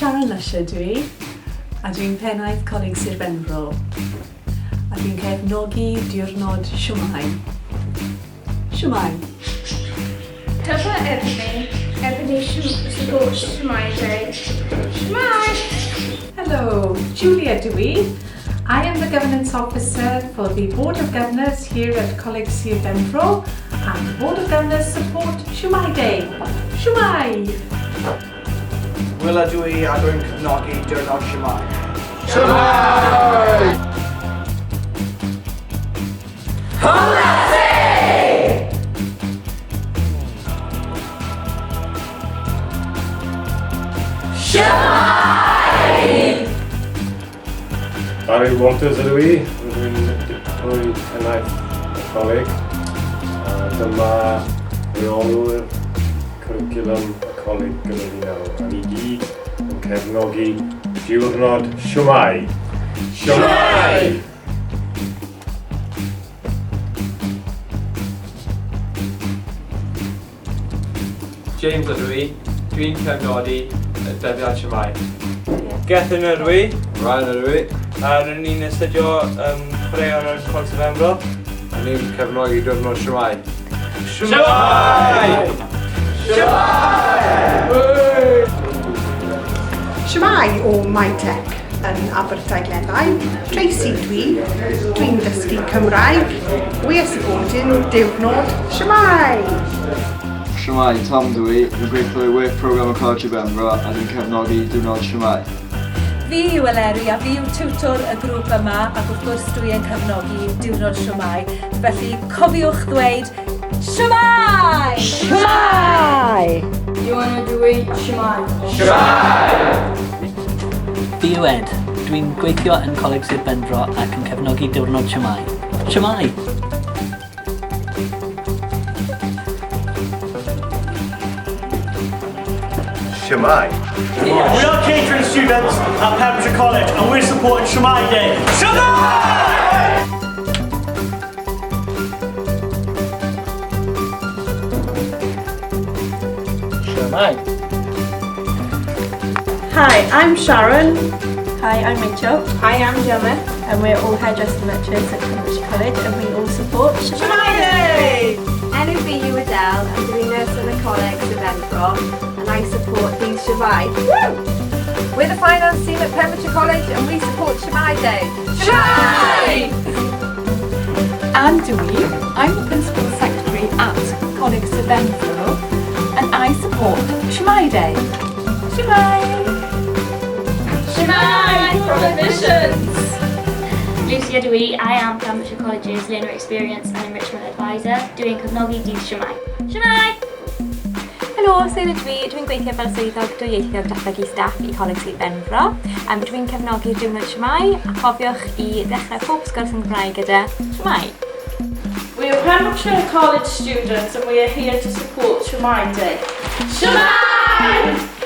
Sharon Lusher dw i, a dwi'n pennaeth Coleg Sir Benfro. A dwi'n cefnogi diwrnod Shwmae. Shwmae! Dyma Ebony, Ebony supports Shwmae Day. Shwmae! Hello, Julia dw i. I am the Governance Officer for the Board of Governors here at Coleg Sir Benfro and the Board of Governors support Shwmae Day. Shwmae! Will ydw i a dwi'n cefnogi Diwrnod Shwmae. Shwmae! Barry Walters ydw i, rydw i'n dirprwy pennaeth y coleg. A dyma reolwyr cwricwlwm y coleg gyda fi nawr. A ni gyd yn cefnogi diwrnod Shwmae! Shwmae! James ydw i, dwi'n cefnogi y dyddiad Shwmae. Gethin ydw i. Ryan ydw i. A rydyn ni'n astudio um, chwaraeon yn Coleg Sir Benfro. A ni'n cefnogi diwrnod Shwmae. Shwmae! Shwmae! Shwmae o MyTech yn Aberdaugleddau. Tracy dwi, dwi'n dysgu Cymraeg. We are supporting Diwrnod Shwmae! Shwmae, Tom dw i, dwi'n gweithio i Work Programme y Coleg Sir Benfro a dwi'n cefnogi Diwrnod Shwmae. Fi yw Eleri a fi yw tiwtor y grŵp yma ac wrth gwrs dwi yn cefnogi Diwrnod Shwmae. Felly cofiwch ddweud Shwmae! Shwmae! Ioan ydw i, Shwmae. Shwmae! Fi yw Ed. Dwi'n gweithio yn Coleg Sir Benfro ac yn cefnogi Diwrnod Shwmae. Shwmae! Shwmae! We are catering students at Pembrokeshire College and we're supporting Shwmae Day. Shwmae! Shwmae! Hi, I'm Sharon. Hi, I'm Rachel. Hi, I'm Gemma. And we're all hairdresser lecturers at Pembrokeshire College and we all support Shwmae Day! Enw fi yw Adele and dwi'n nyrs yn y Coleg Sir Benfro and I support Dydd Shwmae. Woo! We're the finance team at Pembrokeshire College and we support Shwmae Day. Shwmae! Anne dw i, I'm the Principal Secretary at Coleg Sir Benfro and I support Shwmae Day. Shwmae! Shwmae from admissions! Lucy ydw i, I am Pembrokeshire College's Learner Experience and Enrichment Advisor, dwi'n cefnogi Dydd Shwmae. Shwmae! Helo, Sarah dwi. Dwi'n gweithio fel swyddog dwyieithog datblygu staff i Coleg Sir Benfro. Um, dwi'n cefnogi'r diwrnod Shwmae a cofiwch i ddechrau pob sgwrs yn Gymraeg gyda Shwmae. We are Pembrokeshire College students and we are here to support Shwmae Day. Shwmae!